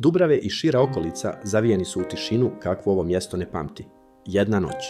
Dubrave i šira okolica zavijeni su u tišinu kakvu ovo mjesto ne pamti. Jedna noć.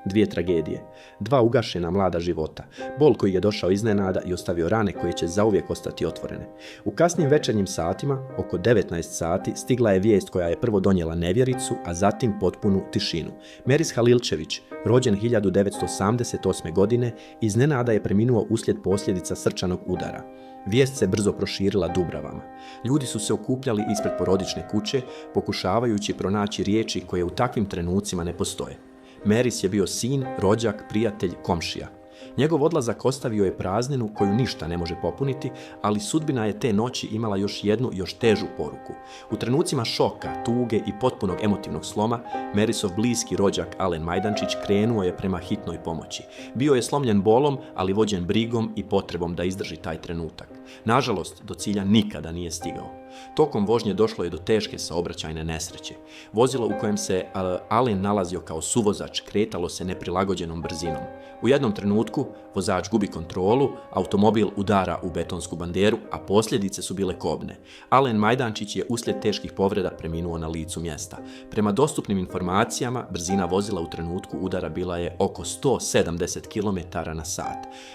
Dvije tragedije. Dva ugašena mlada života. Bol koji je došao iznenada i ostavio rane koje će zauvijek ostati otvorene. U kasnim večernjim satima, oko 19 sati, stigla je vijest koja je prvo donijela nevjericu, a zatim potpunu tišinu. Meris Halilčević, rođen 1988. godine, iznenada je preminuo uslijed posljedica srčanog udara. Vijest se brzo proširila Dubravama. Ljudi su se okupljali ispred porodične kuće, pokušavajući pronaći riječi koje u takvim trenucima ne postoje. Meris je bio sin, rođak, prijatelj, komšija. Njegov odlazak ostavio je prazninu koju ništa ne može popuniti, ali sudbina je te noći imala još jednu, još težu poruku. U trenucima šoka, tuge i potpunog emotivnog sloma, Merisov bliski rođak Alen Majdančić krenuo je prema hitnoj pomoći. Bio je slomljen bolom, ali vođen brigom i potrebom da izdrži taj trenutak. Nažalost, do cilja nikada nije stigao. Tokom vožnje došlo je do teške saobraćajne nesreće. Vozilo u kojem se Alen nalazio kao suvozač kretalo se neprilagođenom brzinom. U jednom trenutku vozač gubi kontrolu, automobil udara u betonsku banderu, a posljedice su bile kobne. Alen Majdančić je uslijed teških povreda preminuo na licu mjesta. Prema dostupnim informacijama, brzina vozila u trenutku udara bila je oko 170 km/h.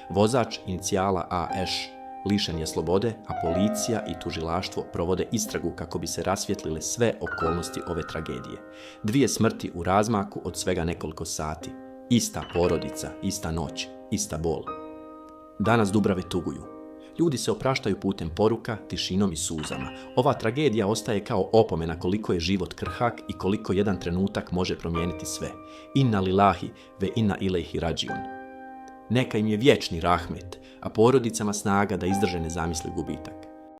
Vozač inicijala AŠ lišen je slobode, a policija i tužilaštvo provode istragu kako bi se rasvijetlile sve okolnosti ove tragedije. Dvije smrti u razmaku od svega nekoliko sati. Ista porodica, ista noć, ista bol. Danas Dubrave tuguju. Ljudi se opraštaju putem poruka, tišinom i suzama. Ova tragedija ostaje kao opomena koliko je život krhak i koliko jedan trenutak može promijeniti sve. Inna lillahi ve inna ilejhi rađiun. Neka im je vječni rahmet, a porodicama snaga da izdrže nezamisliv gubitak.